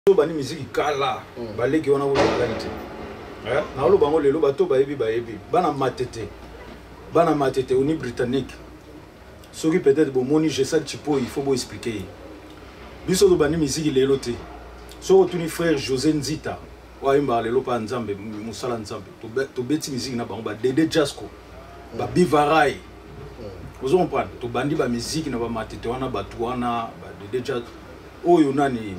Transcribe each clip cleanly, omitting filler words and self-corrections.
Tobandi miziki kala, baleki wana kutu bazalaki te. Naoloba yango lelo, bato bayebi, bayebi bana Matete, bana Matete uni britannique. Soki peut-être bomoni Gesac Chipo, il faut boexpliquer ye. Biso tobandi miziki lelo te. Soki otuni frère José Nzita oyo ayembaka lelo mpa Nzambe, mosala Nzambe, tobeti miziki na bango, badede Jasco, babivarai, ozo comprendre. Tobandi bamiziki na bamatete wana, bato wana badede Jasco oyo nani.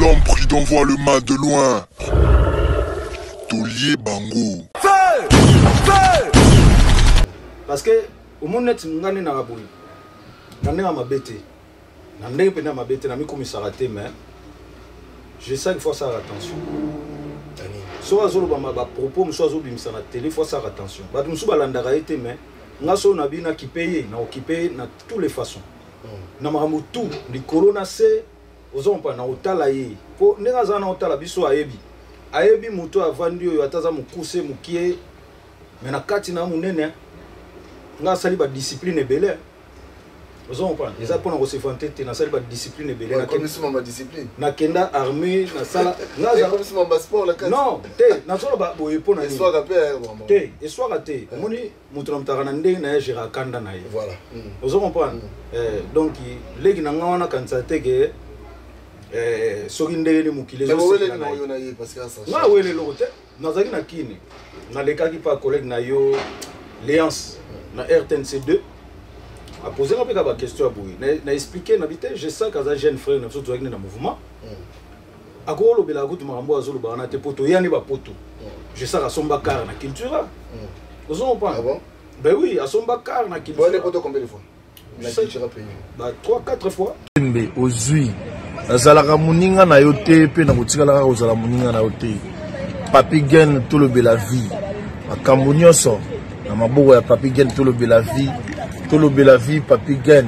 L'homme prudent voit le mal de loin. Tolie bango. Feu! Feu! Parce que omoni neti nga nde naka boye na ndenge ya mabe te, na ndenge mpenza ya mabe te, namikumisaka te, mais je sais qu'il faut faire attention. Soki azoloba bapropos mosusu azobimisa na télé, faut faire attention. Bato mosusu balandaka ye te, mais nga so na bino nakipe ye, na okipe ye na tous les façons, na makambo tout likolo na se, ozompa na kotala ye, mpo ndenge aza na kotala biso, ayebi, ayebi moto avandi oyo, ata aza mokuse mokie, mais na kati na monene. Nga asali badiscipline ebele, ozo comprendre. Eza mpona kose vanter te, nasali badiscipline ebele. Nakenda armée, nasala. Non te, nazoloba boye mpo na nini te, eswaka te. Omoni moto na motaka na ndenge na ye géraka kanda na ye, ozo comprendre. Donc leki na nga wana, kanisa te ke soki ndenge ni mokili nga awele eloko te. Nazalaki na Kini, nalekaki mpa collègue na yo Léance na RTNC 2, apose nga mpe ka baquestion ya boye, na expliqué na bi te. Je sais aza jeune frère na biso, tozalaki nde na mouvement, akolobelaka kutu makambo oyo azoloba wana te, mpo toyani bapoto. Je sais asomba car na Cultura, ozo comprendre. Ben oui, asomba car na Cultura. Combien de fois? Ba 3 4 fois. Mbe ozwi, nazalaka moninga na yo te mpe nakotikala kaka kozala moninga na yo te. Papi Gen, tolobela vie, makambo nyonso na maboko ya Papi Gen. Tolobela vie, tolobela vie. Papi Gen,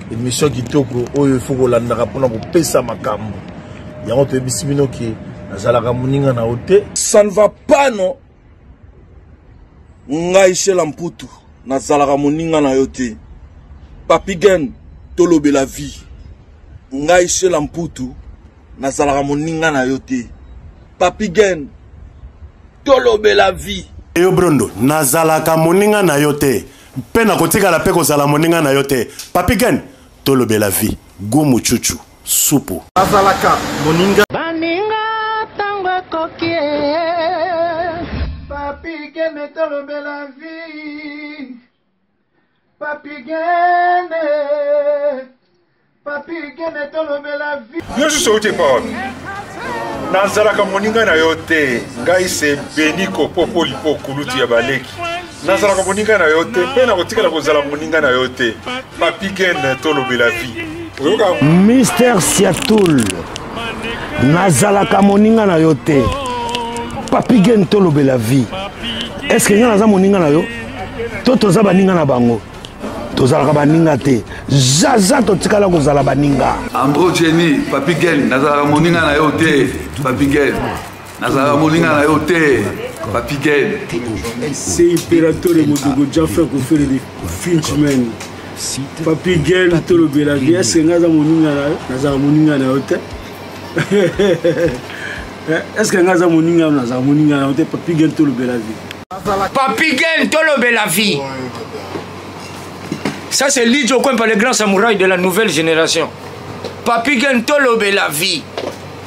émission kitoko oyo ifo kolandaka mpona kopesa makambo yango. Toyebisi bino ke nazalaka moninga na yo te. Ça ne va pas, non. Ngai Shela Mputu, nazalaka moninga na yo te. Papi Gen, tolobela vie. Ngai Shela Mputu, nazalaka moninga na yo te. Papi Gen, tolobela vie. Yo Brondo, nazalaka moninga na yo te mpe nakotikala mpe kozala moninga na yo te. Papi Gen, tolobela vie. Gumu chuchu supu. Azalaka moninga. Baninga tango ekoki. Papi Gene, tolobela vie. Papi Gene, Papi Gene, tolobela vie. Yo susu outi epa wapi? Nazalaka moninga na yo te. Ngai se Beniko Popo Lipo, kulutu ya baleki. Nazalaka moninga na yo te mpe nakotikala kozala moninga na yo te. Papi Gen, tolobela vie. Oyoka. Mister Siatul, nazalaka moninga na yo te. Papi Gen, tolobela vie. Est-ce nga naza moninga na yo to toza baninga na bango? Tozalaka baninga te, zaza totikala kozala baninga. Andro Jenny, Papi Gen, nazalaka moninga na yo te. Papi Gen, nazalaka moninga na yo te. Papi Gen. C'est Imperatore Modogo Jaffa Kofere de Finchman. Papi Gen, tolobela vie. Est-ce que nga aza moninga na yo? Nazala moninga na yo te. Est-ce que nga aza moninga na yo? Nazala moninga na yo te. Papi Gen, tolobela vie. Papi Gen, tolobela vie. Ça c'est Lidjo Kwempa, le grand samouraï de la nouvelle génération. Papi Gen, tolobela vie.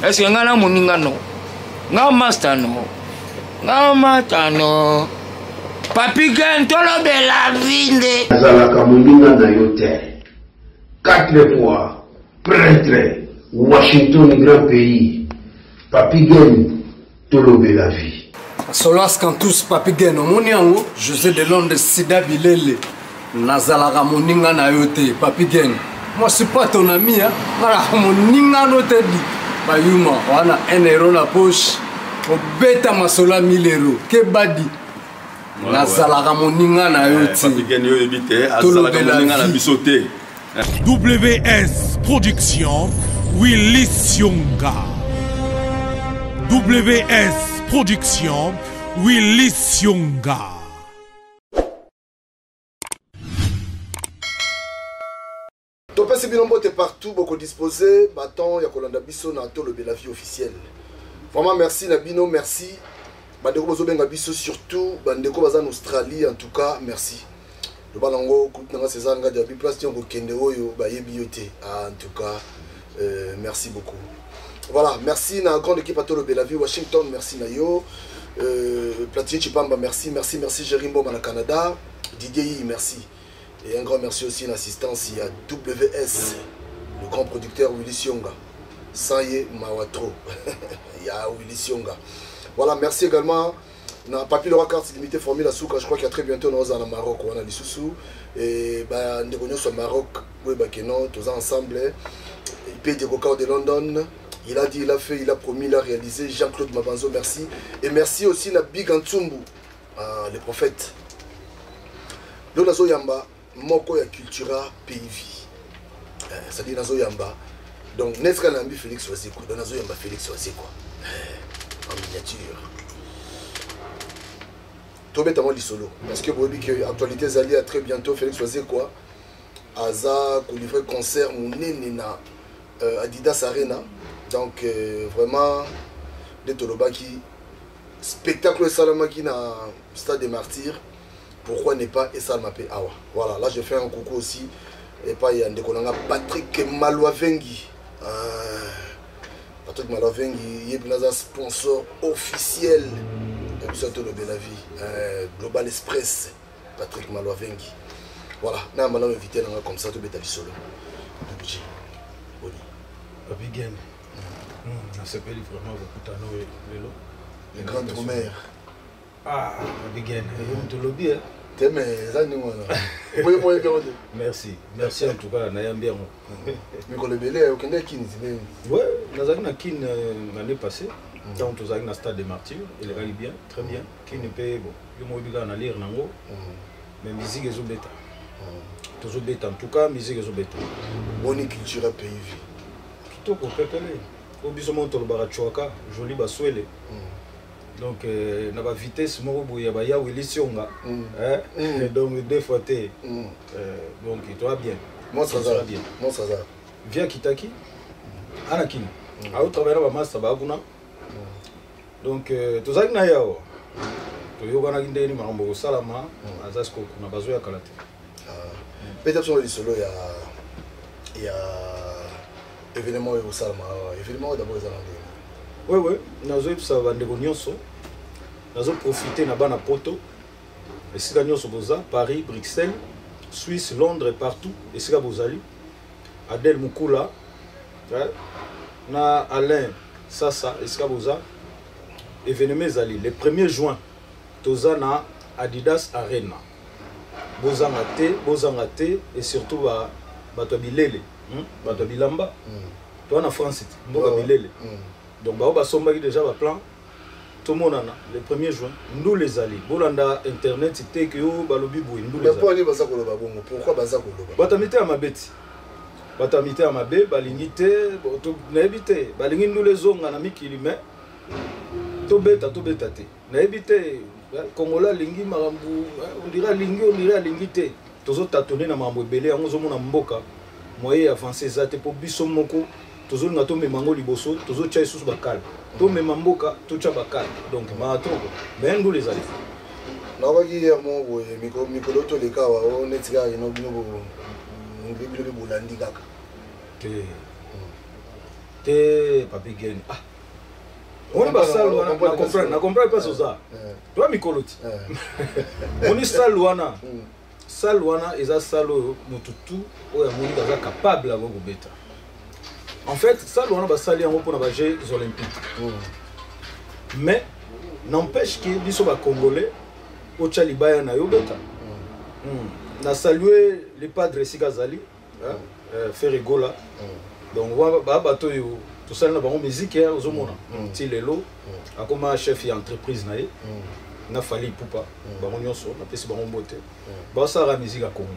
Est-ce que nga na moninga no? Nga master no? Nga mata no? Papi Gen, tolobela vie nde. Nazalaka moninga na yo te. Quatre fois prêtre, Washington grand pays. Papi Gen, tolobela vie. Solas Cantus, Papi Gen, omoni yango. José de Londres, Sida Bilele, nazalaka moninga na yo te. Papi Gen, moi suis pas ton ami, hein. Nazalaka moninga no te. Di bayuma wana 1 euro na poche, obeta masolo ya 1000 euro kebadi. Nazalaka moninga na yo te. Papi Gen, yo oyebi te, azalaka moninga na biso te. WS Production, Willy Sionga. WS Production, Willy Sionga. Topesi. Napesi bino mbote partout boko disposer ba temps ya kolanda biso na Tolobela vie officielle. Vraiment merci na bino, merci. Bandeko bozobenga biso surtout bandeko baza na Australie en tout cas merci. Loba nango groupe nanga César Ngadi abi place ti okende oyo bayebi yo te. Ah, en tout cas euh, merci beaucoup. Voilà, merci na grande équipe à Tolobela vie Washington, merci na yo. Euh, Platini Chipamba, merci, merci, merci Jerry Mboma na Canada. Didier Yi, merci. Et un grand merci aussi à l'assistance, il y a WS, le grand producteur Willy Sionga. Sans ye, Mawatro. il y a Willy Sionga. Voilà, merci également. Na Papi Laura carte limitée formule à Souka, je crois qu'il y a très bientôt nous allons au Maroc, on a les sous et bah nous au Maroc, oui bah que non, tous ensemble. IP de Coca de London. Il a dit, il a fait, il a promis, il a réalisé. Jean-Claude Mabanzo, merci. Et merci aussi na Big Antsumbu, ah, le prophète. Lelo nazoyamba moko ya cultura pays vie. Eh, c'est-à-dire nazoyamba donc neti kaka nayambi Félix Wazekwa, donc nazoyamba Félix Wazekwa eh, en miniature. Tobeta mwa lisolo parce que boyebi que actualité ezali à très bientôt Félix Wazekwa aza kolivre concert monene na euh, Adidas Arena. Donc euh, vraiment nde tolobaki spectacle esalamaki na Stade des Martyrs, pourquoi ne pas esalama mpe awa. Voilà, là je fais un coucou aussi epai ya ndeko na nga Patrick Malwavengi. Euh, Patrick Malwavengi ye mpena aza sponsor officiel ya biso ya Tolobela vie, euh, Global Express. Patrick Malwavengi. Voilà, na malamu invité na nga comme ça tobeta lisolo. Dubuji. Boni. Papi Gen. Nasepeli vraiment kokutana oyo lelo. Le grand drummer. Ah, Papi Gen, yo moto olobi eh. Te mais eza ndenge wana. Boye boye bien te. Merci. Merci en tout cas nayambi yango. Mikolo ebele okende Kin ti Ouais, nazalaki na Kin euh, l'année passée. Ntango tozalaki na stade des Martyrs, elekaki bien, très bien. Kin mpe bon, yo moko oyebi kaka na lire nango. Mais musique ezobeta. Tozobeta en tout cas, musique ezobeta. Boni culture ya pays vie. Kitoko pepele. Oyo biso moko tolobaka chwaka, joli baswele. Donc euh, na ba vitesse moko boye ya ba ya Willy Sionga. Hein? Donc deux fois te. Euh, donc toi bien. Moi ça va bien. Moi ça va. Via Kitaki. Ana Kin. Ayo travailler na ba master ba kuna. Donc euh, tozalaki na ye awa. Toyokanaki ndenge nini makambo ekosalama, aza sikoyo kuna bazoya kala te. Peut-être sur lisolo ya ya événement oyo ekosalama awa. Événement oyo d'abord eza na ndenge. Oui, oui, nazoyebisa bandeko nyonso, nazoprofite na bana poto, esika nyonso boza, Paris, Bruxelles, Suisse, Londres, partout, esika bozali, Adèle Mukula, eh, na Alain Sasa, esika boza, événement ezali le 1er juin, toza na Adidas Arena. Bozanga te, bozanga te, et surtout ba bato ya bilele, bato ya bilamba. Toza na France te, mboka bilele. Donc bao basombaki déjà ba plan, tomonana le 1er juin, ndula ezali. Bolanda internet te ke yo balobi boye, ndula Mais ezali. pourquoi baza koloba bongo? Pourquoi baza koloba? Bato ya mitema mabe ti. Bato ya mitema mabe balingi te, bo, to, nayebi te, balingi ndula ezonga na mikili mais tobeta, tobeta te. Nayebi te, Congolais alingi makambo, on dirait alingi, on dirait alingi te. Tozo tâtonner na makambo ebele, yango ozomona mboka moyen ya avancer eza te po biso moko tozolinga tomema yango liboso, tozotia lisusu bakale. Tomema mboka, totia bakale. Donc marathon quoi. Mais ndula ezali. Nakokaki hier moko boye, mikolo toleka awa, o neti kaka ino bino bo, bino bino bolandi kaka. Te. Te, Papi Gen. Ah. Omoni ba salle wana, na comprendre, na comprendre place oza. Toi mikolo ti. Omoni salle wana. Salle wana eza salle oyo motu tout oyo amoni aza capable ya kobeta. En fait, salle wana basali yango mpona ba Jeux Olympiques. Mais n'empêche que biso ba Congolais otya libaya na yo beta. Na saluer le padre esika azali, hein, Ferre Gola. Donc ba bato oyo tosali na bango musique, hein, ozomona. Ti lelo akoma chef ya entreprise na ye. Na Fally Ipupa, bango nyonso napesi bango mbote. Basalaka musique ya Congo.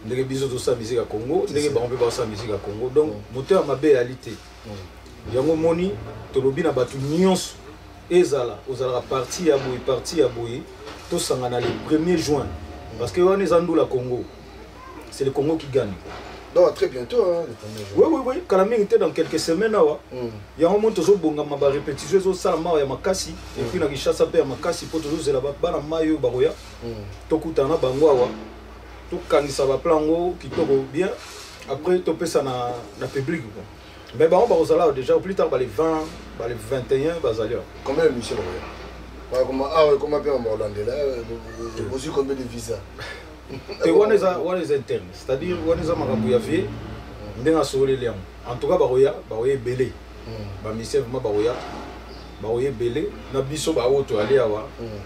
Ndenge biso tosala musique ya Congo, ndenge bango mpe basala musique ya Congo. Donc moto ya mabe eyali te. Yango moni tolobi na bato nyonso ezala ozalaka parti ya boye, parti ya boye, tosangana le 1er juin. Parce que wana eza ndula Congo. C'est le Congo qui gagne. Donc très bientôt, hein, le premier jour. Oui, oui, oui. Kala mingi te dans quelques semaines awa. Mm. Yango moni tozobongama ba répétition ezosalama awa ya makasi. Mm. Et puis na Kinshasa mpe ya makasi mpo tozozela bana mai oyo bakoya. Mm. Tokutana na bango awa. Tokangisa ba plan yango kitoko bien. Après topesa na, na public quoi. Mais bango bakozala awa déjà au plus tard ba les 20, ba les 21 bazali awa. Combien de musiciens bakoya? Bakoma awa ekoma mpe makolandela ozwi combien de visa? te wana eza wana eza interne c'est-à-dire wana eza makambo ya vie ndenge asololeli yango en tout cas bakoya bakoya ebele hmm. bamisien vraiment bakoya bakoya ebele na biso baoyo toyali awa hmm.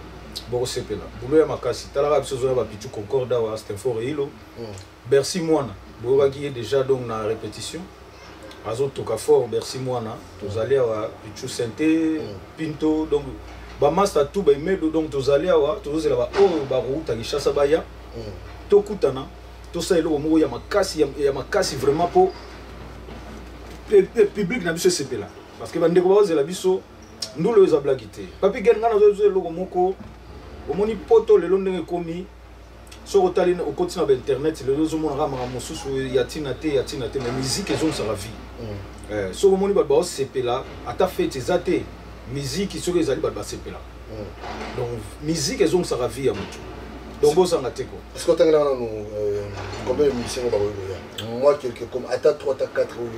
bokosepela bulo ya makasi talaka biso ozoya bapichu concorde awa stanford eilo hmm. bercy mwana boyokaki ye déjà donc na répétition azotoka fort bercy mwana tozali awa pichu sente pinto donc bamasta tout baimedo donc tozali awa tozozela baoyo bakouta kinshasa baya tokutana tosala eloko moko ya makasi ya makasi vraiment mpo public na biso esepela parce que bandeko baozela biso ndulu oyo eza blaki te papi gel ngai nazozwa eloko moko omoni poto lelo ndenge ekomi soki otali okoti na bainternet lelo ozomona kaka makambo mosusu ya ntina te ya ntina te mais musique ezongisaka vie mm. eh, soki omoni bato baosepela ata fete eza te musique soki ezali bato basepela mm. donc musique ezongisaka vie ya motu donc bozanga te ko est-ce que otangela nanu euh, combien de musiciens bakoki koya moi quelque comme ata 3 ata 4 oyo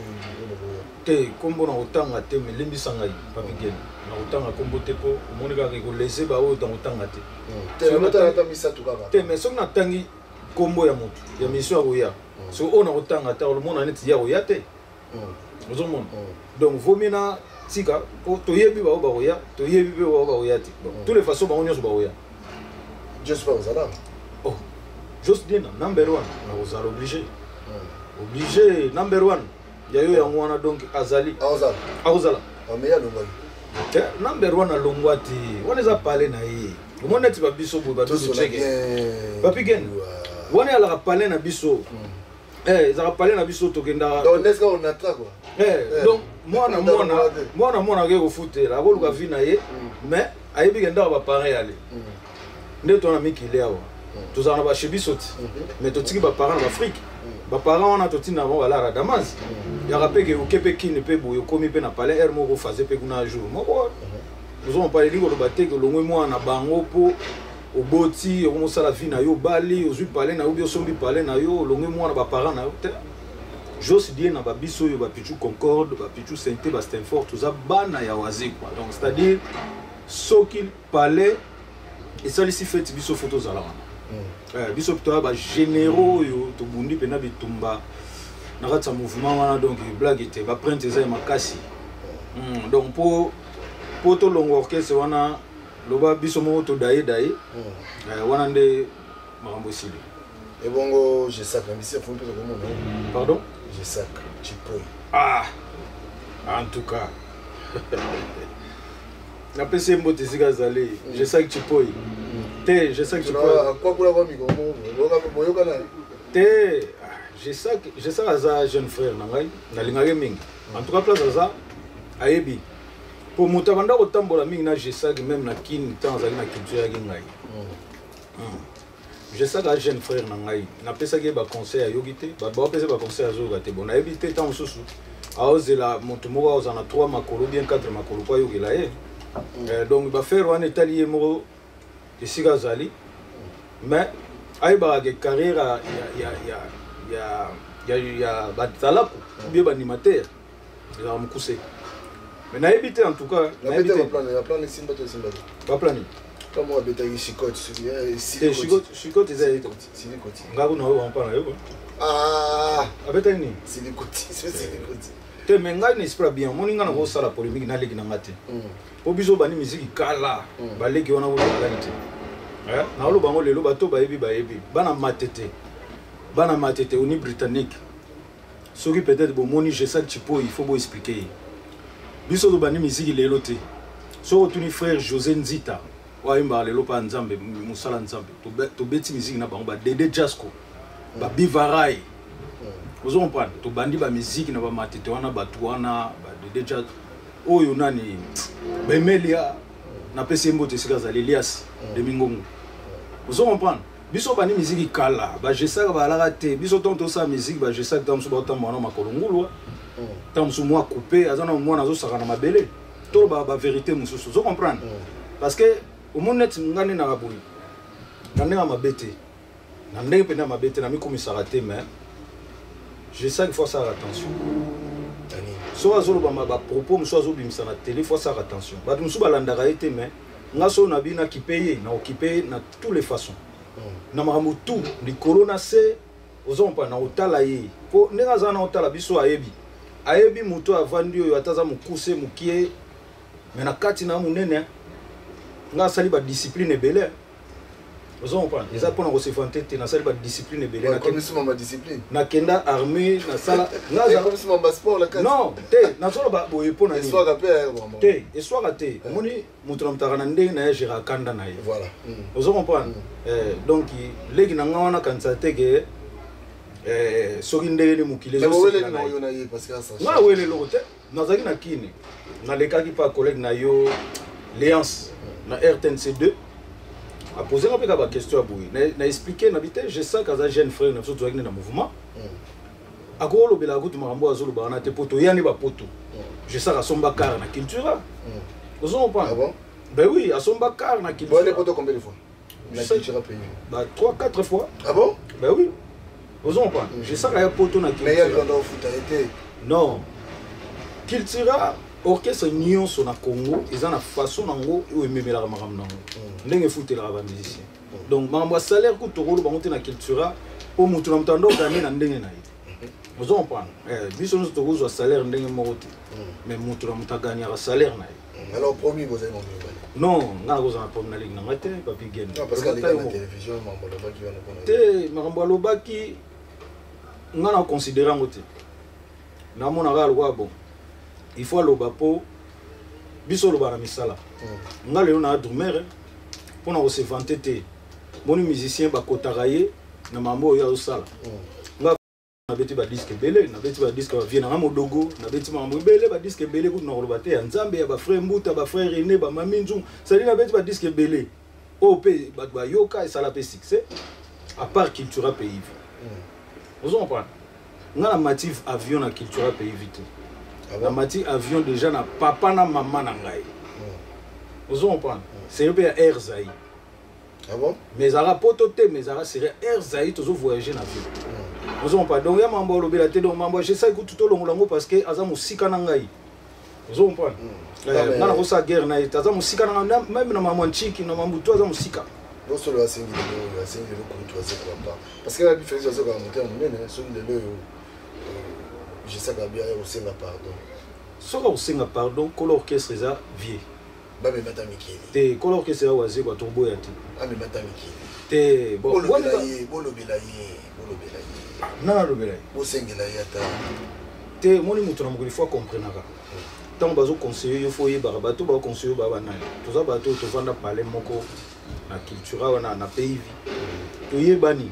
bakoya te nkombo na kotanga te me limbisa ngai papigene na kotanga nkombo te mpo omoni kaka ekolese baoyo na kotanga te hmm. te mais soki natangi nkombo ya motu ya mission akoya hmm. soki oyo nakotanga te olomona neti ye akoya te hmm. ozomona donc vomi na tika po toyebi baoyo bakoya toyebi mpe baoyo bakoya te tous les façon bango nyonso bakoya jos bakozala oh jos dina number one nakozala obligé obligé number one ya yo yango wana donc azali akozala mais alongwaki te number one alongwa te wana eza pale na ye omoni neti babiso boye babiso cheke papi gen wana ezalaka pale na biso hmm. eh, ezalaka pale na biso tokendaka eh, eh, donc mwana mwana mwana mwana akei kofutela akoluka vi na ye hmm. mais ayebi ke ndako baparent yale hmm. nde toza na mikili awa tozala na bashe biso ti mais totiki baparent na baafrike baparent wana totinda bango balara damas yaka mpe ke oke mpe kini mpe boye okomi mpe na palais heure moko ofaze mpe kuna jour moko ozoma pale elingi koloba te ke olongwe mwana na bango mpo oboti okomosala vie na yo obali ozwi palais na yo bi osombi palais na yo olongwe mwana baparent na yo te jos die na babiso oyo bapichu concorde bapichu sente bastanford toza bana ya wazekwa donc c'est à dire soki palais esalisi feti biso fo tozala wana mm. eh, biso toya bagénéraux oyo tobundi mpena bitumba na kati ya mouvement wana donc blague te baprinte eza ya makasi mm. donc mpo mpo tolongwa orchestre wana loba biso moko todaye daye mm. eh, wana nde makambo esili ebongo jesak na bisi afumi mpe tokomona pardon jesak chipoi ah en tout cas napesi ye mbote esika azali mm. jesak chipoi mm. te jesak chipoiboyokana te ah, jesak jesak aza jeune frère na ngai nalingaki mingi en tout cas place aza ayebi mpo moto abanda kotambola mingi na jesak meme na kin ntango azali na culture yaki ngai mm. jesak aza jeune frère na ngai napesaki ye baconseil ayoki te bato baopesa baconseil azoyoka te bon nayebi te ntango mosusu aozela moto moko aozala na 3 makolo bien 4 makolo mpo ayokela ye mm. eh, donc bafere wana etali ye moko esika azali mais ayebaka ke carrière ya, ya, ya, ya, ya, ya batalaku mm. bien baanimateur ezalaka mokuse mais nayebi te en tout cas nayebi te baplani Kama abetaki chicote chicote eza ye nga kuna oyo mpa na yo ah. abetaki nini te mais ngai na esprit bien omoni ngai nakosala polémique naleki na ngai te mpo mm. biso bandi miziki kala mm. baleki wana kolobakani te eh, naoloba yango lelo bato bayebi bayebi bana matete bana matete oni britannique soki peut-être bomoni jesal chipo il faut boexplike ye biso tobandi miziki lelo te soki otuni frère josé nzita oyo ayembaka lelo mpa nzambe mosala nzambe tobeti miziki na bango badede jasco babivarai ozo comprendre tobandi bamiziki na bamatete wana bato wana badede jasco oyo nani baemelia napesi ye mbote esika azali elias demingongo ozo comprendre. Biso bandi miziki kala, bagesaka balaka te. Biso ntango tosala miziki, bagesaka ntango mosusu baotambola na makolo ngulwa, ntango mosusu mwa coupe aza na mwana azosaka na mabele. Tolobaka baverité mosusu, ozo comprendre, parce que omoni neti nga nde naka boye na ndenge ya mabe te, na ndenge mpenza ya mabe te, namikumisaka te, mais je sais qu'il faut asala attention. Soki azoloba bapropos mosusu azobimisa na télé, faut asala attention. Bato mosusu balandaka ye te, mais nga soki nabi nakipe ye, naokipe ye na tous les façons, na makambo tout likolo na se, ozompa na kotala ye, mpo ndenge aza na kotala biso, ayebi, ayebi moto avandi oyo, ata aza mokuse mokie, me na kati na monene. Nga asali badiscipline ebele, ozo comprendre, eza mpona kose vanter te. Nasali badiscipline ebele, nakenda armée, nasala non te, nazoloba boye mpo na nini te, eswaka te. Omoni moto na motaka na ndenge na ye gérard kanda na ye, ozo comprendre. Donc leki na nga wana kanisa te ke soki ndenge ni mokili ezosenga awele eloko te. Nazalaki na kini, nalekaki mpa collègue na yo Léance na RTNC 2, apose nga mpe kaka baquestion ya boye, na explike na bi te. Je sais aza jeune frère na biso, tozalaki nde na mouvement, akoki olobelaka kutu makambo oyo azoloba wana te, mpo toyani bapoto. Je sais asomba car na Cultura, ozo comprendre. Ben oui, asomba car na Cultura. Combien de fois na Cultura pays? Ba 3 4 fois. Ah bon? Ben oui, ozo comprendre, je sais aya poto na Cultura. Mais ya landa ofuta ye te. Non, Cultura, orchestre nyonso na Congo eza na façon nango oyo ememelaka makambo nango, ndenge efutelaka bamusicien. Donc makambo ya salaire kutu tokoloba bango te na Cultura, mpo motu na moto ando oganye na ndenge na ye, ozo comprendre. Biso nyonso tokozwa salaire ndenge moko te, mais motu na moto aganyaka salaire na ye. Alors promis, bozali bango mibale? Non, nga nakozala na problème na leki na nga te, Papi Gen. Non, parce que aleka na télévision, makambo alobaki wana mpona te. Makambo alobaki, nga na considéré yango te, namonaka lokola bon, il faut aloba mpo biso oloba na misala. Nga lelo na drummer, mpona kose vanter te, moni musicien bakotaka ye na mambo oyo azosala. Nga nabeti badisque ebele, nabeti badisque bavie nanga modogo, nabeti makambo ebele, badisque ebele kutu nakoloba te, ya Nzambe, ya bafrère Mbuta, bafrère René, bamami Nzungu, cestadi nabeti badisque ebele oyo mpe bato bayoka, esala mpe succès, à part Cultura Pays Vie, ozo comprendre. Nga na mati avion na Cultura Pays Vie te, na mati avion déjà na papa na mama na ngai, ozo comprendre, sérieux mpe ya Air Zai. Ah bon? Mais ezalaka poto te, mais ezalaka sérieux Air Zai, tozo voyager na avion, ozo comprendre. Donc ya mambo alobela te. Donc mambo jesai kutu tolongola yango, parce que aza mosika na ngai, ozo comprendre. Nga nakosala guerre na ye te, aza mosika na ngai, même na mambo ya ntiki na mambo to aza mosika. Bosolo asengi lelo oyo, asengi lelo kutu azekwa pa, parce que nabi Félix azokaka motema monene. Soki lelo oyo jesaka bia ya kosenga pardon? Soki akosenga pardon, kolo orchestre eza vie. Bamemata mikili te, kolo orchestre ya Wazekwa, toboya te. Amemata mikili te. Bolobela ye, bolobela ye, bolobela ye. Nana alobela ye? Bosengela ye ata. Te, omoni moto na mokili fo akomprenaka. Ntango bazoconseille yo, fo oyebaka bato baconseille yo baa banani. Toza bato oyo tovanda palais moko na Cultura wana na Pays Vie, toyebani,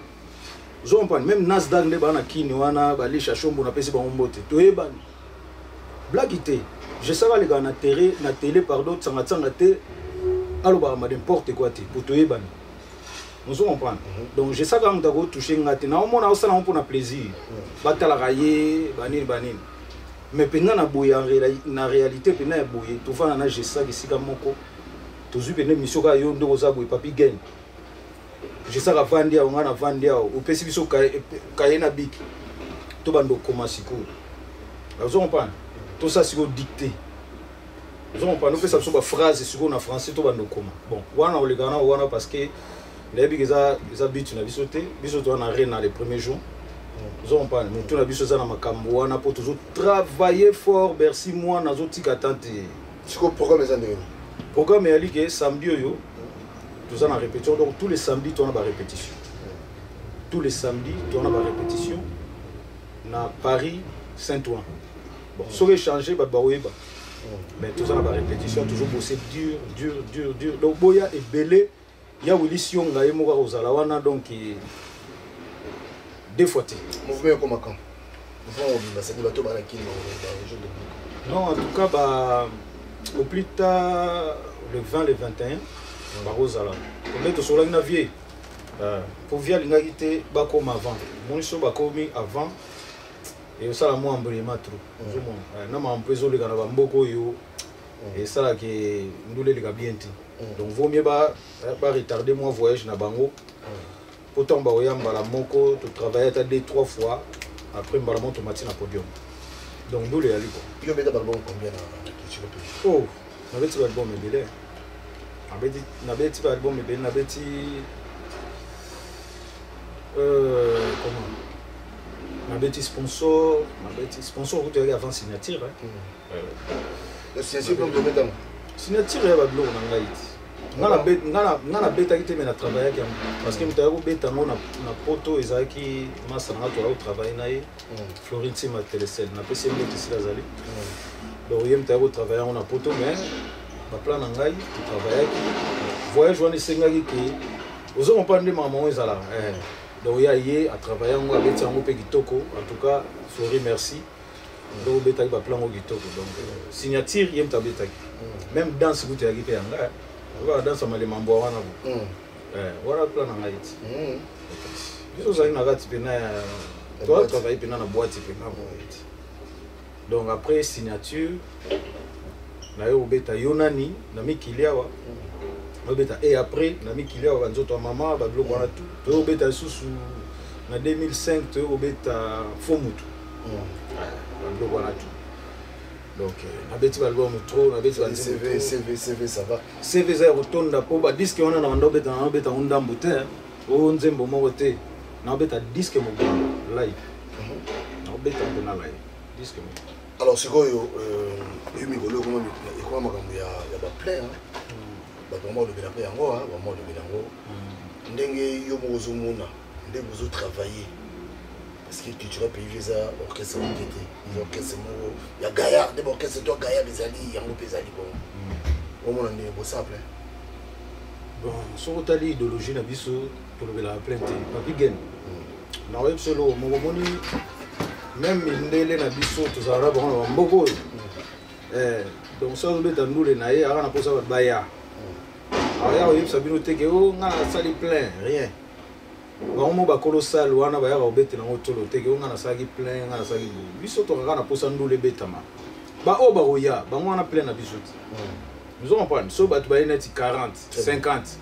ozo comprendre. Même Nasdaq nde baa na kini wana, balisha shombo, napesi bango mbote, toyebani. Blaki te, je saka alekaka na télé, na télé pardon, tsangatsanga te, alobaka ma n'importe quoi te, po toyebani, ozo comprendre. Donc je saka moto akotouche nga te, naomona osala ngo mpona plaisir, batalaka ye banini banini, mais mpenza na boye, na réalité mpenza ya boye, tofanda na Jesaka esika moko, tozwi mpenza émission kaka yo ndenge oza boye, Papi Gain. Jesaka avandi awa, ngai navandi awa, opesi biso kaye na biki, tobanda okoma sikoyo, ozo comprendre, tosala sikoyo dicté, ozo comprendre, opesa biso baphrase sikoyo na français, tobanda okoma. Bon, wana olekaka na wana, parce que nayebi ke eza but na biso te. Biso toza na rena le premier jour, ozo comprendre, motu na biso eza na makambo wana, mpo tozotravaille fort. Bercy mwana azotika tan te. Sikoyo programme eza ndenge? Programme eyali ke samedi oyo toza na répétition. Donc tous les samedis toza na barépétition, tous les samedis toza na barépétition na Paris Saint Ouen. Bon, soki échange bato bakoyeba, mais toza na barépétition, toujours bosser dur dur dur dur. Donc boya ebele, ya Willy Sionga ye moko akozala wana, donc deux fois te. Mouvement ekoma quand? Mouvement mobimba, sadi bato bana kini baregion de? Non, en tout cas ba au plus tard le 20, le 21 bakozala. Kombe tosololaki na vie. Po vieux alingaki te bakoma avant. Omoni so bakomi avant ekosala mwa embrouillement trop. Ozomona na makambo mpe ezoleka na bamboka oyo esalaka ndula eleka bien te. Donc vaut mieux ba baretarde mwa voyage na bango po ntango bakoya mbala moko, totravaille ata deux trois fois, après mbala moko tomati na podium. Donc ndula eyali quoi. Yo obeta baalbum combien na Culture Pays? Oh, nabeti baalbum ebele. Nabeti baalbum ebele. Nabeti comment, nabeti sponsor. Nabeti sponsor kutu eyaki avant signature, hein. Signature mpe moto obetango? Signature ya babiloko na ngai te. Nga nabetaki te, me natravaillaki yango parce que moto ayaki kobeta yango na poto ezalaki masa na nga, toyaki kotravaille na ye, Florentima Telesel. Napesi ye mbote esika azali. Donc ye moto ayaki kotravaille yango na poto, mais baplan na ngai totravaillaki. Voyage wana esengaki ke ozomopana nde makambo yango ezalaka. Donc ya ye atravaille yango, abeti yango mpe kitoko. En tout cas Flori, merci. Donc obetaki baplan yango kitoko. Donc signature ye moto abetaki. Même danse kutu eyaki mpe yanga, okoka danse ya malema mbwa wana bo. Wana plan na ngai ti. Biso ozali na kati mpena ya toatravaille mpena na boîte mpena boye ti. Donc après signature naye kobeta yo nani na mikili awa, obeta et après na mikili awa banzoto ya mama, babiloko wana tu. Toye kobeta lisusu na 2005, toye kobeta fo mutu, babiloko wana tu. Donc nabeti baalbum trop, nabeti. CV, CV, CV, ça va. CV eza ya kotonda mpo badisque wana na banda obeta, naobeta ngo ndambo te, o nzembo moko te. Naobeta disque mobimba live, naobeta mpena live disque mobimba. Alors sikoyo yo mikolo ekoma makambo ya baplein, bato bama olobela mpe yango, bama olobela yango ndenge yo moko ozomona ndenge ozotravaille, parce que Cultura Pays eza orchestre moke te, eza orchestre moko ya gaillard nde baorchestre to gaillard ezali yango mpe ezali bongo. Omona ndenge bosala plein? Bon, soki otali idéologie na biso, tolobelaka plein te. Papi Gen, nakoyebi biso eloko moko. Omoni, même mindele na biso tozalaka bango na bamboka oyo. Donc soki azobeta ndule na ye, aka na mposa bato baya, aya koyebisa bino te ke o nga nasali plein, rien. Bango mo bakolo sale wana bayaka kobetela yango tolo te ke o nga nasalaki plein, nga nasalaki boye. Biso tokaka na mposa ndule ebetama, baoyo bakoya bango wana plein na biso te. Ozo comprendre? So bato baye neti 40, 50,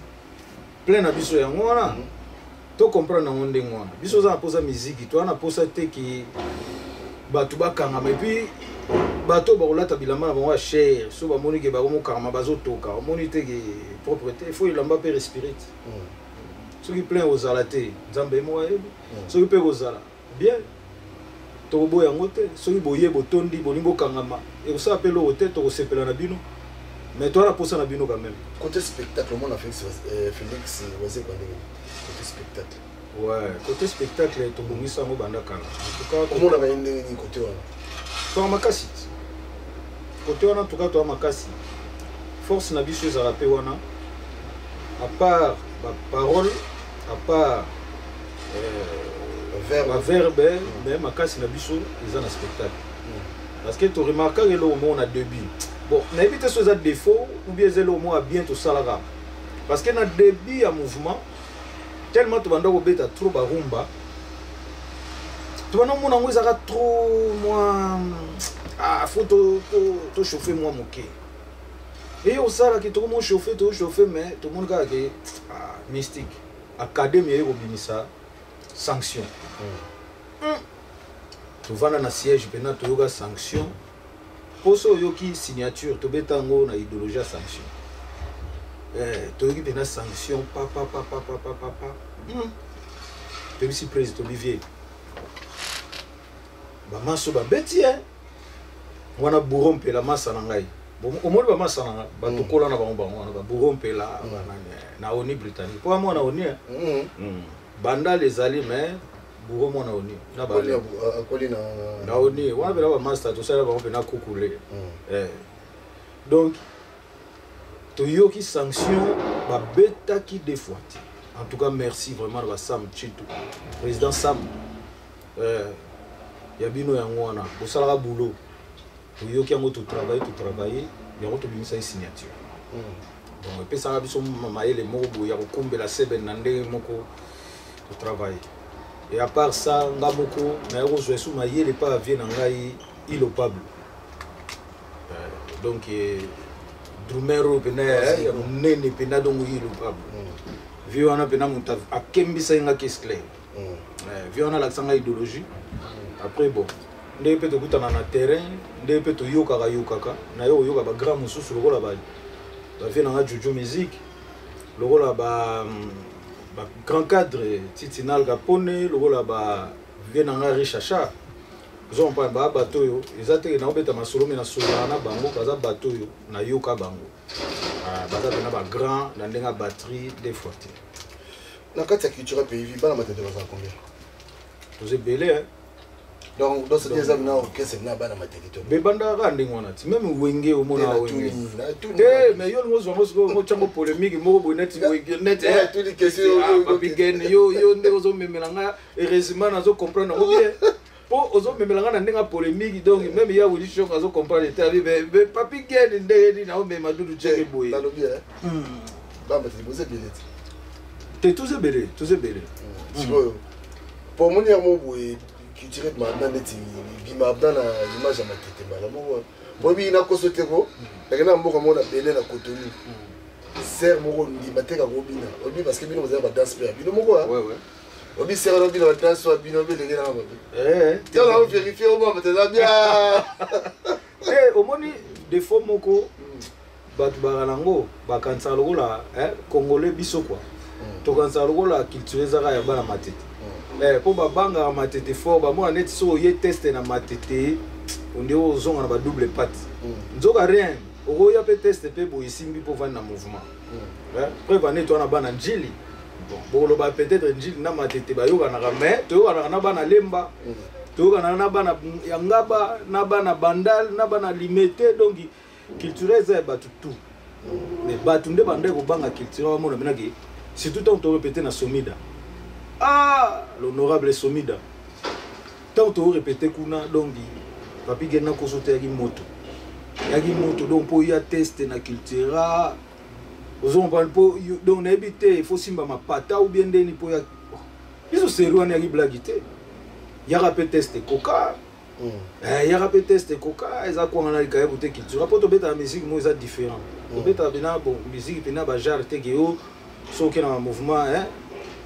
plein na biso yango wana. To comprendre yango ndenge wana. Biso oza na mposa miziki, toza na mposa te ke bato bakangama. Et puis bato oyo bakolata bilamba na bango ya cher, so bamoni ke bakomokangama, bazotoka, omoni te ke propre te. Faut elamba mpe respire te. Soki plein kozala te, Nzambe ye moko ayebi. Soki mpe kozala bien, tokoboya yango te. Soki boye botondi, bolingi bokangama, ekosala mpe eloko te, tokosepela na bino, mais toza na mposa na bino quand même. Côté spectacle, omona Félix, Félix Wazekwa ndenge côté spectacle? Ouais, côté spectacle tobongisa yango banda kala en tout cas. Omonaka ye ndenge nini côté wana? Toa makasi côté wana. En tout cas toa makasi. Force na biso ezala mpe wana, à part baparole, à part baverbe, mais makasi na biso eza na spectacle, parce que toremarkaka eloko moko na début. Bon, nayebi te so eza défaut ou bien eza eloko moko ya bien tosalaka, parce que na début ya mouvement, tellement tobanda kobeta trop barumba, tobanda komona yango ezalaka trop mwa ah, faut tochauffe mwa moke. Eye osalaki tokomo chauffe, tochauffe, mais tomoni kaka ke ah, mystique académie eye kobimisa sanction. Tovanda na siège mpena, toyoka sanction. Mposo oyoki signature, tobeta yango na idéologie ya sanction. Toyoki mpena sanction papapapapapapa. Toyebisi président, tobi bamaso babeti ye wana bouro mpela masa na ngai. Omoni bamasa na ngai, batokola na bango, bango wana babouro mpela banani na oni britannique mpo amwana oni bandal ezali, mais bouro mwana oni na akoli na oni wana mpena bamaster tosala bango mpena kukule. Donc toyoki sanction, babetaki deux fois te. En tout cas merci vraiment na basam Chitu, président Sam, ya bino yango wana bosalaka boulot. Toyoki yango, totravaille, totravaille yango, tobimisaki signature. Donc epesaka biso mayele moko boye ya kokumbela seben na ndenge moko totravaille. Et à part ça, nga moko naye kozwa esu mayele epai ya vie na ngai Ilo Pablo. Donc drumer oyo mpena ya monene mpena, donc Ilo Pablo, vie wana mpena moto akembisa ye nga caisse claire. Vie wana alakisa ngai idéologie. Après, bon, ndenge mpe tokutana na terrain, ndenge mpe toyokaka yokaka na yo, koyoka bagrand mosusu lokola bavie na nga Juju Musique, lokola ba grand cadre Titinal Kapone, lokola bavie na nga Richacha. Ozo comprendre, baa bato oyo eza teke naobeta masolo, me nasololaka na bango, baza bato oyo nayoka bango. Ah, baza mpena bagrand na ndenge ya batterie des fois te. Na kati ya Cultura Pays Vie, bana Matete bazala combien? Toza ebele. Donc c'est eza na orchestre na bana Matete to bebandaka kaka ndenge wana ti même Wenge. Omona Wenge te, mais yo lingo ozwango sikoyo otyango polémique moko boye neti Wenge, neti Papi Gen. Yo nde ozomemela nga, heureusement nazo comprendre yango bien, mpo ozomemela nga na ndenge ya polémique. Donc même ya Willy Shok azo comprendre te, abi mais Papi Gen, ndenge nini aomema Dudu Jeke boye? Nalobi bana Matete boza ebele te. Te, toza ebele, toza ebele. Sikoyo po omoni yango boye, culture ebima neti bima na image ya Matete mbala moko. Boyebi nakoso te ko nakenda na mboka moko na Benin, na Cotonou, sere moko ndima te kaka obina obi, parce que bino bozala badanse mpe ya bino moko. Obi sere wana obina badanse wa bino obi elenge nanga mabe, tala ovérifie omona bateza bien. Te, omoni défaut moko bato baka nango, bakanisaka lokola Congolais biso kua, tokanisaka lokola culture ezaka ya bana Matete, mpo babangaka Matete fort. Bamona neti soki oye teste na Matete, onde ozonga na badouble patte. Nzoka rien, okoya mpe teste mpe boye esimbi mpo ovandi na mouvement. Preuve ane wana, bana Njili, bon, bokoloba peut-être Njili na Matete bayokanaka, mais toyokanaka na bana Lemba, toyokanaka na bana ya Ngaba, na bana Bandal, na bana Limete. Donc culture eza ya bato tout, mais bato nde bandaki kobanga culture. Bamona benaki surtout ntango torépété na Somida, ah, l'honorable Somida, ntango torépété kuna, donc Papi Gen nakoso te, yaki moto, yaki moto. Donc mpo ya teste na Cultura, ozocomprendre, mpo donc nayebi te, il faut simba mapata ou bien ndeni mpo ya biso seri wana yaki blague te. Yaka mpe teste ekoka, yaka mpe teste ekoka, eza kwanga na likayebu te. Cultura, mpo tobetaka musique moko eza différent, tobetaka mpena bon musique mpena bagenre te ke yo soki oke na bamouvement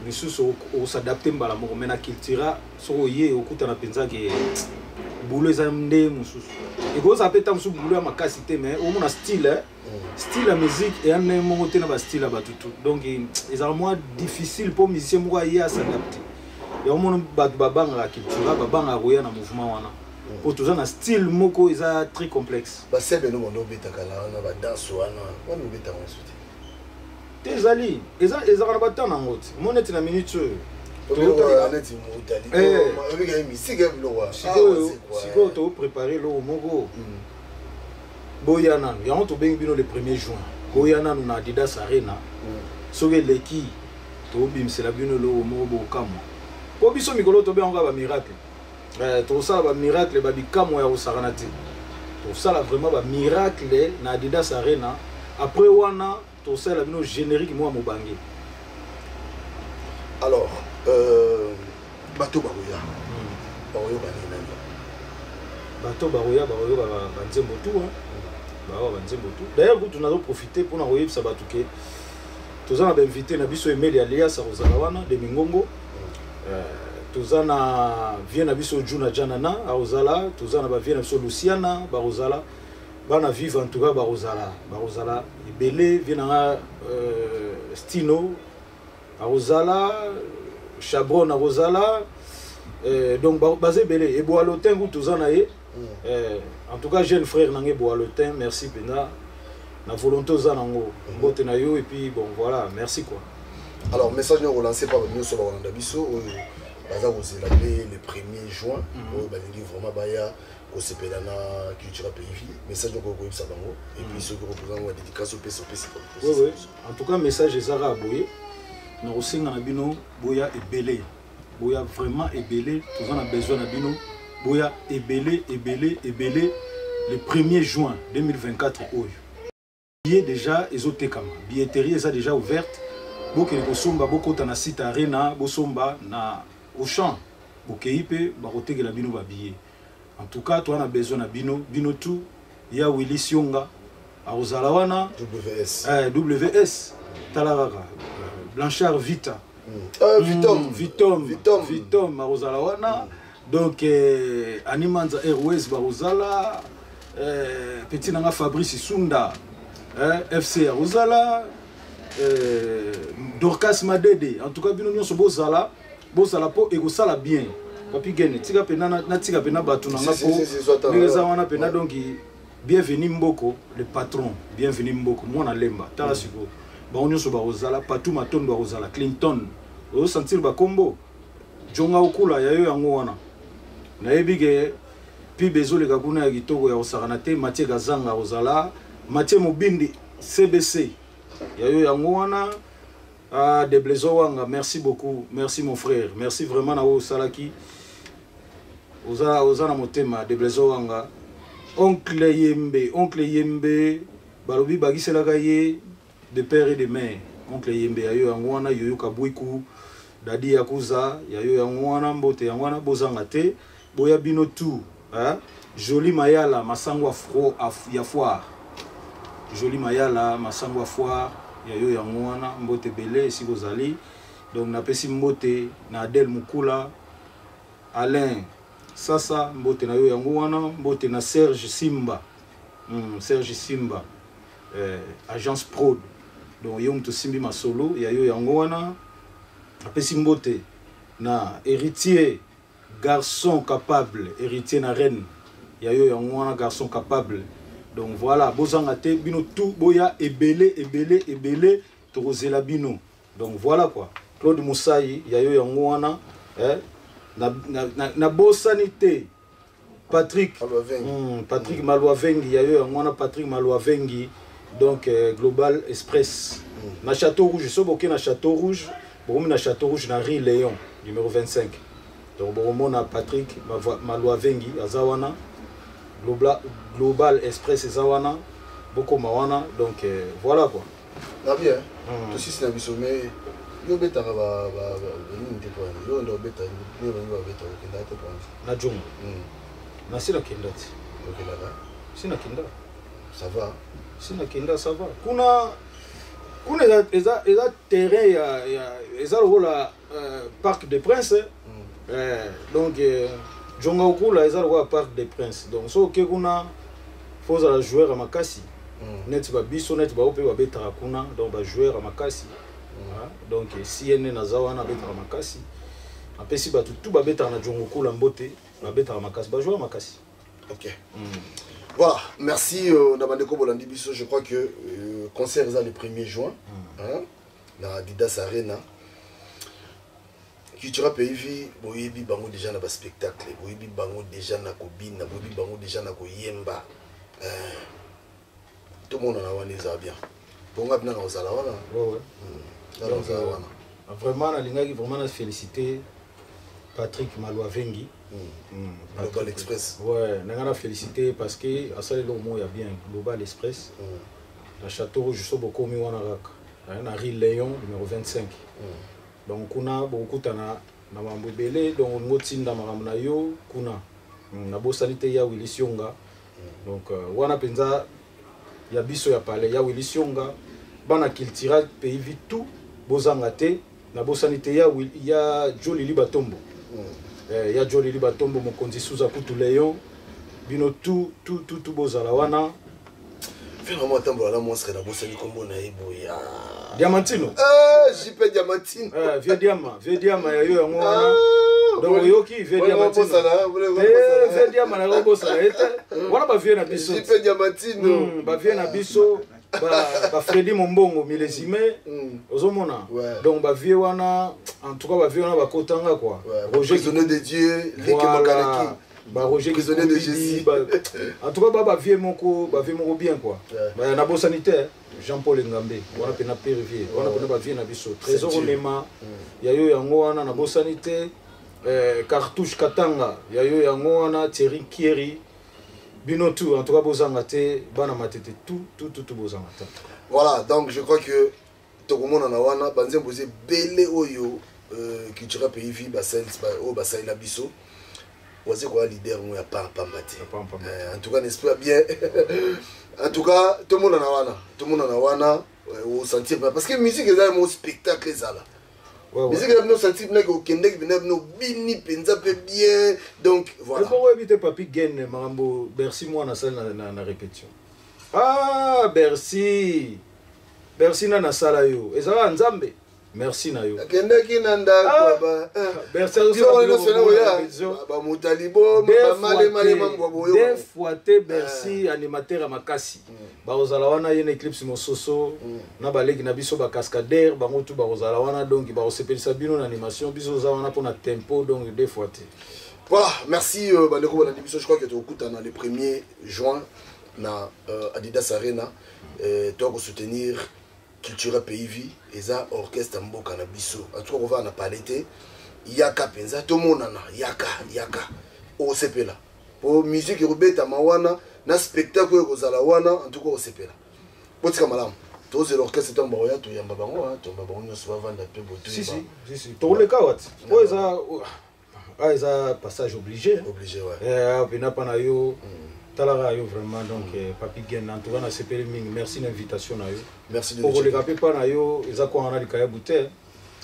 misusu os'adapte mbala moko, mais na Cultura soki oye okutana mpenza ke boulot eza nde mosusu. Ekozala mpe ta mosusu boulot ya makasi te, mais omona style ya musique eya ndenge moko te na bastyle ya bato tu. Donc ezala mwa difficile mpo musicien moko aye as'adapte. Yango mona bato babangaka Cultura, babangaka koya na mouvement wana, mpo toza na style moko eza très complexe. Basebe no bando obetaka na wana badanse wana, wana obetaka mosu te? Te, ezali ezalaka na batemps nango te. Mo neti na minute oyo sikoyo toprépare eloko moko, boya nanu. Yango tobengi bino le 1er juin, boya nanu na Adidas Arena. Soki eleki, tobimisela bino eloko moko bokamwa, mpo biso mikolo tobenga kaka bamiracle. Tokosala bamiracle, babikamwa ya kosakana te. Tosala vraiment bamiracle na Adidas Arena. Après wana tosalela bino générique moko ya mobange. Alors bato bakoya, bakoyoka nini nani? Bato bakoya, bakoyoka banzembo tu, bayoka banzembo tu. D'ailleurs kutu nazoprofite mpona koyebisa bato ke toza na bainvité na biso. Emeli Alias akozala wana de Mingongo, toza na vie na biso Juna Janana akozala, toza na bavie na biso Luciana bakozala, bana Vive en tout cas bakozala ebele. Vie nanga Stino akozala, Chabron akozala, donc baza ebele. Eboalotin kutu toza na ye. En tout cas jeune frère nange Eboalotin, merci mpenza na volonté oza nango, mbote na yo. Et puis bon, voilà, merci quoi. Alors message nio relancé par nyonso bakolanda biso oyo baza kozela mpe le 1er juin, oyo balingi vraiment baya kosepela na Culture Pays Vie, message noko koyebisa bango, et puis soki okozanga ya dédicace opesi, opesi. Oui. En tout cas message ezaka boye: na kosenga na bino boya ebele, boya vraiment ebele, toza na besoin na bino. Boya ebele, ebele, ebele le 1er juin 2024 oyo. Billet déjà ezotekama, billetterie eza déjà ouverte. Bokende kosomba, bokota na site Arena, bosomba na Auchan, bokei mpe bakotekela bino ba billet. En tout cas, toza na besoin na bino, bino tout. Ya Willy Sionga akozala wana, WS. WS tala kaka Blanchard Vita. Vitom. Vitom. Vitom. Vitom akozala wana. Donc Animanza Airways bakozala, petit nanga Fabrice Sunda, FC akozala, Dorcas Madede. En tout cas bino nyonso bozala, bozala po ekosala bien. Papi Gene, tika pena natika pena bato nanga po ndenge eza wana pena. Donc bienvenue Mboko le patron, bienvenue Mboko mwana Lemba. Tala sikoyo bango nyonso bakozala, Patu Matondo akozala, Clinton ozosentir bakombo Jonga Okula ya yo yango wana. Nayebi ke pibe ezoleka kuna ya kitoko ya kosakana te. Mathieu Kazanga akozala, Mathieu Mobindi CBC ya yo yango wana. Ah, de Blezo Wanga, merci beaucoup, merci mon frère, merci vraiment na oyo osalaki. Oza, oza na motema de Blezo Wanga. Oncle Yembe, oncle Yembe, balobi bakiselaka ye de père et de mère. Oncle Yembe ya yo yango wana, Yoyo Kabwiku, Dadi Yakuza, ya yo yango wana, mbote yango wana, bozanga te, boya bino tout, hein? Joli Mayala, masango afro ya foire. Joli Mayala, masango ya foire, ya yo yango wana, mbote ebele esika ozali. Donc napesi mbote na Adèle Mukula, Alain Sasa, mbote na yo yango wana, mbote na Serge Simba. Serge Simba, agence prod. Donc yo moto osimbi masolo ya yo yango wana. Napesi mbote na héritier garçon capable, héritier na reine ya yo yango wana, garçon capable. Donc voilà, bozanga te bino tout, boya ebele ebele ebele, tokozela bino. Donc voilà quoi, Claude Moussaï ya yo yango wana, na bosani te Patrick Patrick Malwavengi ya yo yango wana, Patrick Malwavengi. Donc Global Express na Château Rouge, so boke na Château Rouge, bokomi na Château Rouge na rue Léon numéro 25. Donc bokomona Patrick Malwavengi aza wana, Global Express eza wana, bokoma wana. Donc voilà quoi. Na bien, tosisi na biso, mais yo obetaka nini te pona yo nde obeta nde bangi babeta, okendaka te pona na jongo nasi nakenda te. Okendaka? Si nakenda. Ça va. Si nakenda, ça va. Kuna kuna eza terrain ya eza lokola Parc des Princes. Donc Jonga Okula eza lokola Parc des Princes. Donc so oke kuna, faut ozala joueur ya makasi neti babiso, neti bao mpe babetaka kuna. Donc bajoueur ya makasi. Donc cnn aza wana, abetaka makasi. Apesi bato tu babetaka na Jongo Okula mbote, babetaka makasi, bajoueur ya makasi. Ok. Voilà, merci na bandeko bolandi biso. Je crois que concert eza le 1er juin, hein, na Adidas Arena. Cultura Pays Vie, boyebi bango déjà na ba spectacle, boyebi bango déjà na kobina, boyebi bango déjà na koyemba. Tout le monde na wana eza bien. Bonga bina na ozala wana. Ouais. Na ozala wana. Vraiment nalingaki vraiment na féliciter Patrick Malwavengi. Global Express. Ouais, nanga na féliciter parce que asali eloko moko ya bien, Global Express. Na Château Rouge so bokomi wana kaka. Na rue Léon numéro 25. Donc kuna bokutana na mambo ebele, donc olingi otinda makambo na yo kuna. Nabosani te ya Willy Sionga. Donc wana mpenza ya biso ya palais ya Willy Sionga, bana Cultura Pays Vie tout bozanga te. Nabosani te ya Jolili Batombo. Ya Jolili Batombo, mokonzi Suza Kutu Léon, bino tout tout tout tout bozala wana. Vraiment atambola na monstre, nabosani kombo na ye boye. Diamantino. JP Diamantino. Vieux Diama, vieux Diama ya yo yango wana. Donc oyoki vieux Diamantino. Vieux Diama na kobosana ye te. Wana ba vieux na biso. JP Diamantino. Ba vieux na biso, ba Freddy Mombongo millésime, ozomona. Donc ba vieux wana, en tout cas ba vieux wana bakotanga quoi. Roger prisonnier de Dieu, Luc Makalaki. Ba Roger prisonnier de Jésus. Ba, en tout cas ba vieux moko, ba vieux moko bien quoi. Ba na bosani te Jean-Paul Ngambe, wana pe na Périvier, wana pe na ba vieux na biso. Trésor Onema, ya yo yango wana na bosani te. Cartouche Katanga, ya yo yango wana, Thierry Kieri. Bino tout, en tout cas bozanga te, bana matete tout tout tout tout bozanga te. Voilà, donc je crois que tokomonana wana banzembo eza ebele oyo euh, cultura pays vie oyo basalela biso waze koya leader ngo ya pamba te euh, en tout cas n'est-ce pas bien en tout cas tomonana wana tomonana wana euh, osentir parce que musique eza mo spectacle ezala musique na bino sentir bino okendeki bino bino obini mpenza mpe bien donc voilà ebongo oyebi te papi gen makambo bercy mwana asali na répétition ah bercy bercy nani asala yo ezalaka nzambe merci na yo akendaki na ndako ah, bamotalibo bamalemalema deux fois te bercy ah. animateur ya makasi mm. bakozala wana ye na eclipse mososo mm. na baleki na biso bacascadere bango tu bakozala wana donc bakosepelisa bino na animation biso oza wana mpona tempo donc deux fois te voilà merci euh, bandeko balandi biso je crois que tokokutana le 1er juin na euh, adidas arena euh, toya kosoutenir cultura pays vie eza orchestre mboka na biso en tout cas kovanda na palais te yaka mpenza tomonana yaka yaka okosepela po musique ekobetama wana na spectacle oyo ekozala wana en tout cas okosepela botika malamu tozela orchestre ntango bakoya toyamba bango toyamba bango nyonso bavanda mpe botokoleka wati oyo eza ah eza passage obligé obligé ouais eh pena pa na yo mm. talaka yo vraiment donc mm. eh, papi gen en tout cas nasepeli mingi merci na invitation na yo merci de okoleka mpe pa na yo eza kwanga na likayabu te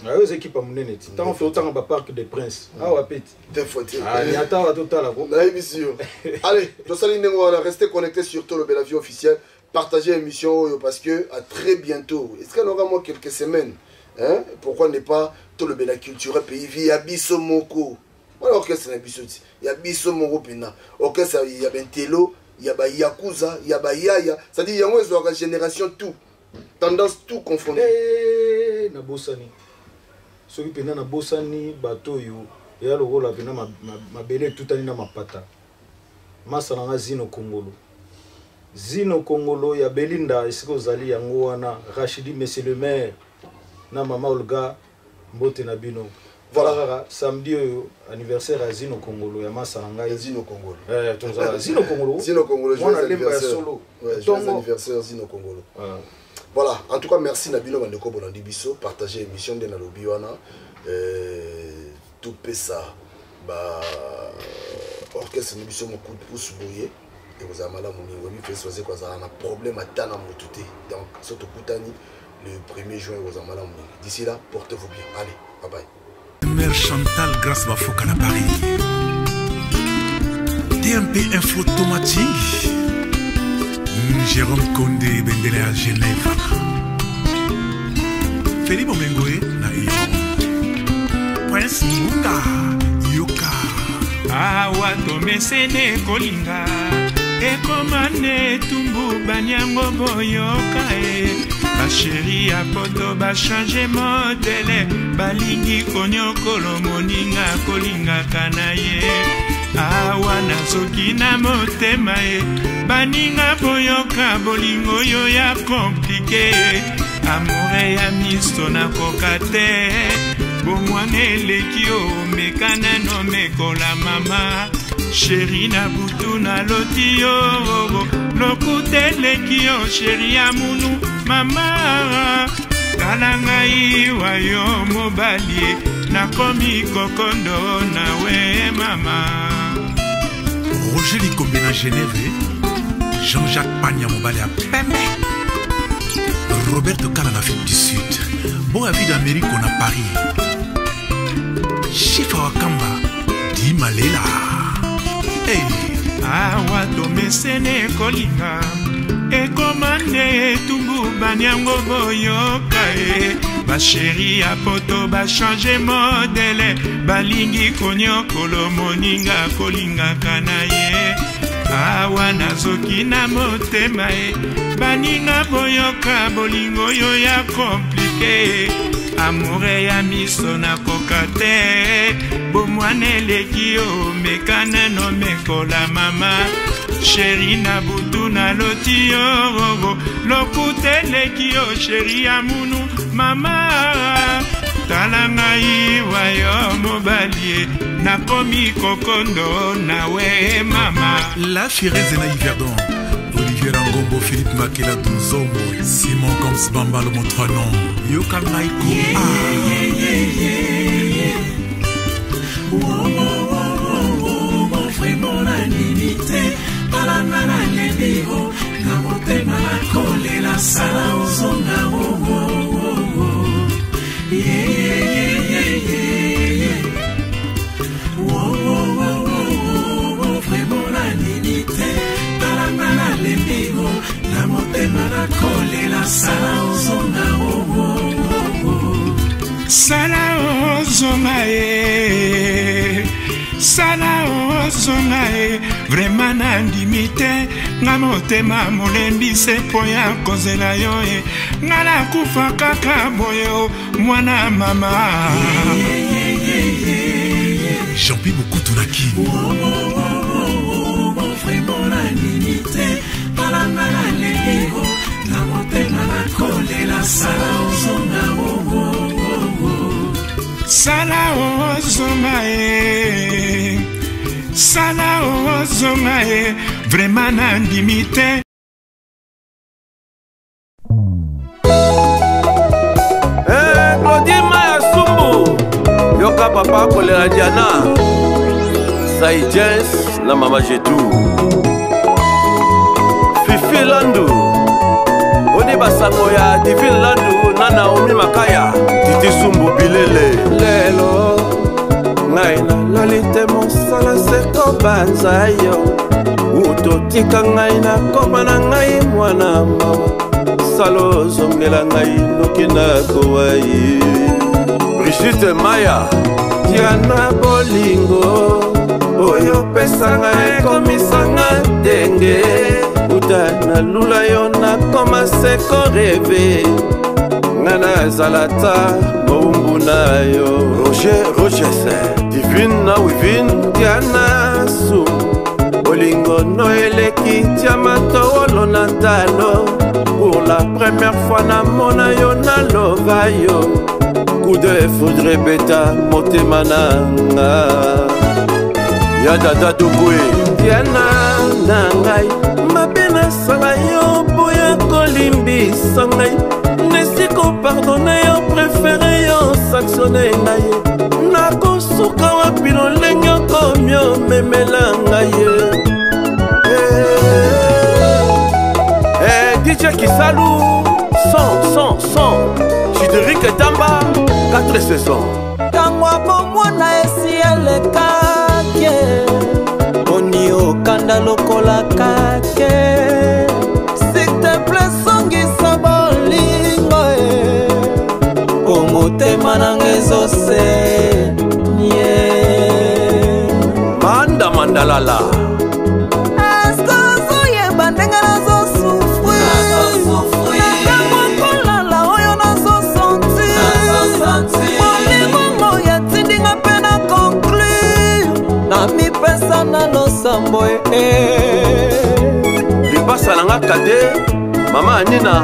na yo eza ekipe ya monene ti ntango totanga baparc de prince mm. awa pe ti ata awa totala ko nayebisi yo allez tosali ndenge wana restez connecté sur tolobela vie officielle partagez émission oyo parce que à très bientôt esika naoka mwa quelques semaines hein? pourquoi ne pas tolobela culture pays vie ya biso moko wana orchestre na biso ti ya biso moko mpena orchestre ya bentelo ya bayakuza ya bayaya c'est-à-dire yango ezwaka génération tout tendance tout confondu hey, eh, nabosani soki mpenza nabosani bato oyo eya lokola mpenza mabele etutani na mapata masa na nga zino kongolo zino kongolo ya belinda esika ozali yango wana rachidi monsieur le maire na mama olga mbote na bino voilà kaka samedi oyo anniversaire ya zino kongolo ya masa na ngai zino kongolo eh, tozala zino kongolo zino kongolo mwana lemba ya solo ouais, joyeux anniversaire zino kongolo ah. voilà en tout cas merci na bino bandeko bolandi biso partager émission nde nalobi wana euh, topesa ba orchestre na biso mo coup de pouce boye ekozala malamu mingi oyebi fesi waze kozala na problème ata na motu te donc so tokutani le 1er juin ekozala malamu mingi d'ici là portez vous bien allez bye bye mère chantal grâce bafoka na paris tmp info tomating jérôme konde bendele ya genève feli bomengoe na iran prince munga yoka awa tomesene kolinga ekoma nde etumbu baniango boyoka e basheri ya poto bachange modele balingi konyokolo moninga kolingaka na ye awa nazoki na motema e baninga boyoka bolingo oyo ya komplike amore ya miso nakoka te bomwana eleki o meka nano mekola mama sheri na butu naloti yo lokuta eleki yo sheri ya munu mama tala ngai wa yo mobali nakomi kokondo nawe mama roger likombe na geneve jean-jacques panya mobali ya pembe roberto kala na afrique du sud boa vida americo na paris shifa wakamba di malela hey. awa tomesene kolinga ekoma nde etumbu baniango boyoka e basheri ya poto bachange modele balingi konyokolo moninga kolingaka na ye awa nazoki na motema e baninga boyoka bolingo oyo ya komplike amore ya miso nakoka te bomwana eleki yo meka nano mekola mama sheri na butu naloti yo lokuta eleki yo sheri ya munu mama Tala ngai wayo mobali nakomi kokondo nawe mama. La Fireze na Yverdon, Olivier Rangombo, Philippe Makela Dunzombo, Simon Goms Bambalo Montronon, Yoka ngai ko. Vraiment nandimi te, talanga nalembi o na motema nakolela, sala ozonga o. Vraiment nandimi te, talanga nalembi o na motema nakolela, sala ozonga o. Sala ozonga e, sala ozonga e, vraimen nandimi te, nga motema molembi se mpo ya kozela yo e, nga nakufa kaka boye o mwana mama. Jean-Pi Bokutu na Kin. Vraiment nandimi te, talanga nalembi o na motema nakolela, sala ozonga o. Sala ozonga e, sala ozonga e, vraimen nandimi te. Eh, Claudine Maya Sumbu, yoka papa kolela Diana Saijens na mama Jetou, Fifi Landu, oni basango ya Divine Landu na Naomi Makaya, Titi Sumbu Bilele. Lelo ngai nalali te, mosala se kobanza yo, utotika ngai nakoma na ngai mwana mawa, salo ozongela ngai noki nakowa ye. Brigitte Maya, Diana, bolingo oyo opesanga ekomisanga ndenge uta nalula yo, nakoma se korêver, nga nazala ta mowumbu na yo. Roger Rogers, Divine na Wivine. Diana su, bolingo no eleki diama towolo na talo. Pour la première fois namona yo, nalova yo, coup de foudre ebeta motema na nga. Ya Dada Dogwe. Diana na ngai, mabe nasala yo, boya kolimbisa ngai, nesi kopardonner yo, préféré yo sanctionner ngai, nakosuka wapi lolenge okomi omemela ngai ye. Eh, DJ Kisalu, 100, 100, 100. Chideric Tamba, 4 saisons. Ntango ya bomwana esi elekaki, boni okanda lokola kake, s'il te plaît songisa bolingo e, po motema nanga ezosenye. Manda Mandalala. Eske ozoyeba ndenge nazosouffrir na ntango kolala oyo nazosentir? Bolingo yatindinga mpe na conclure, na mipesa na losambo e. Lipasa na nga kade, Mama Anina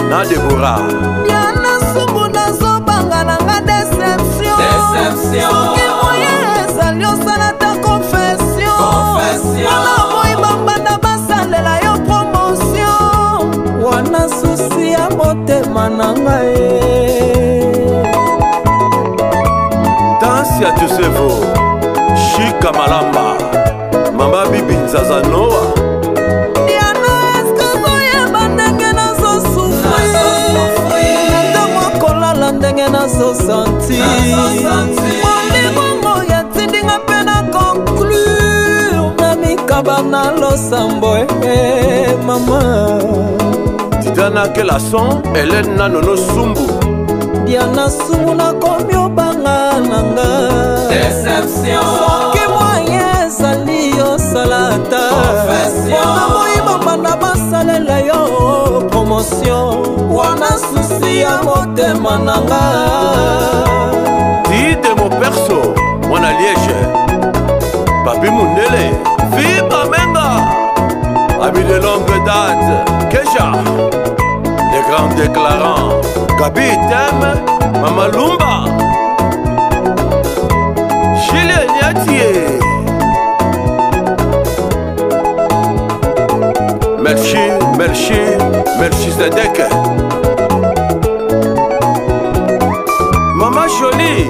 na Debora. Diana Sumbu, nazobanga nanga déception, soki moye ezali osala ta confession, mpona boyi bambanda basalela yo promotion, wana souci ya motema na ngai. Tansia Tusevo, Shika Malamba, Mama Bibi Nzaza Noa. Diana, eske ozoyeba ndenge nazosouffrir na ntango kolala, ndenge nazosentir bolingo yatindinga mpe na conclure, na mikaba na losambo e mama. Tidana Kelason, Hélène na Nono Sumbu. Diana Sumu, nakomi obanga nanga, soki moye ezali osala ata mpona boyi bambanda basalela yo promotion, wana souci ya motema na nga. Tide Moperso, Mwana Liège, Papi Mundele, Fiba Menga, Ami de longue date, Kesha, les grands déclarants, Gabi Tem, Mama Lumba. Hayati ye. Merci, merci, merci Zedek. Mama Jolie,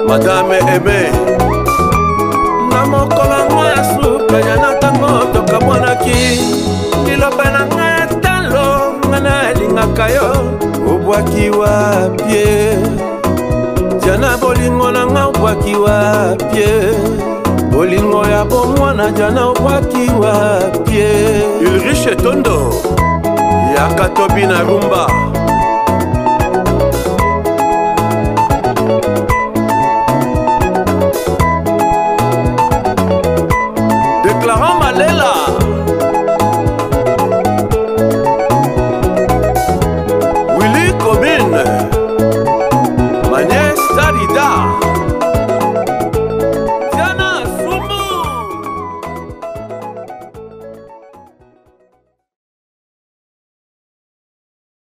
Madame Aimée. Na mokolo yango ya suka ya na ntango tokamwanaki, liloba na ngai ya talo, ngai nalingaka yo, obwaki wapie Diana, bolingo na nga obwaki wapie, bolingo ya bomwana Diana obwaki wapie. Ulrich Etondo yaka tobi na rumba.